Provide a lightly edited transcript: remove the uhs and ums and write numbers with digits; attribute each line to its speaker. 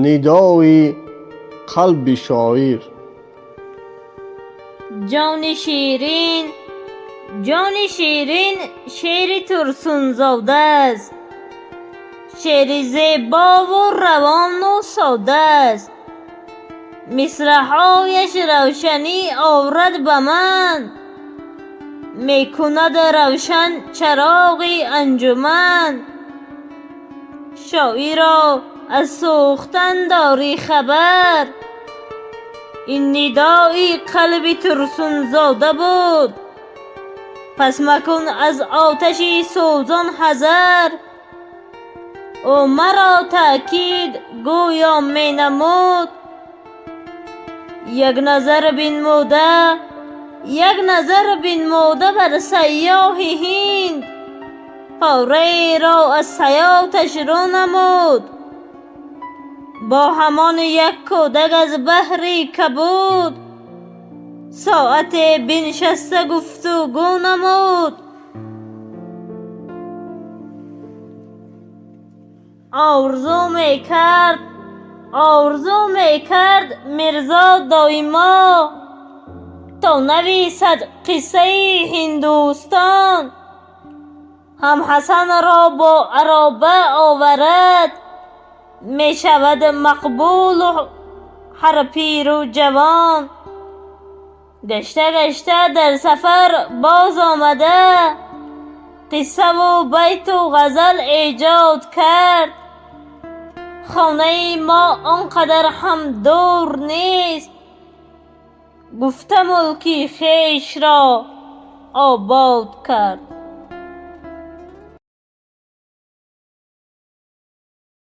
Speaker 1: Нидои қалби шоир.
Speaker 2: Ҷони ширин, ҷони ширин шеъри Турсунзода аст. Шеъри зебову равону сода аст. Мисраъҳояш равшанӣ овард ба ман, мекунад равшан чароғи анҷуман. Шоиро аз сӯхтан дорӣ хабар, ин нидои қалби Турсунзода буд. Пас макун аз оташи сӯзон ҳазар. Ӯ маро таъкид гӯё менамуд. Як назар бинмуда, як назар бинмуда бар сайёҳи Ҳинд, пораеро аз ҳаёташ рӯ намуд. Бо ҳамон як кӯдак аз баҳри кабуд соате биншаста гуфтугӯ намуд. Орзу мекард, орзу мекард Мирзо доимо, то нависад қиссаи Ҳиндустон. Ҳам Ҳасанро бо ароба оварад, мешавад мақбулу ҳар пиру ҷавон. Гашта гашта дар сафар боз омада, қиссаву байту ғазал эҷод кард. Хонаи мо он қадар ҳам дур нест, гуфта мулки хешро обод кард.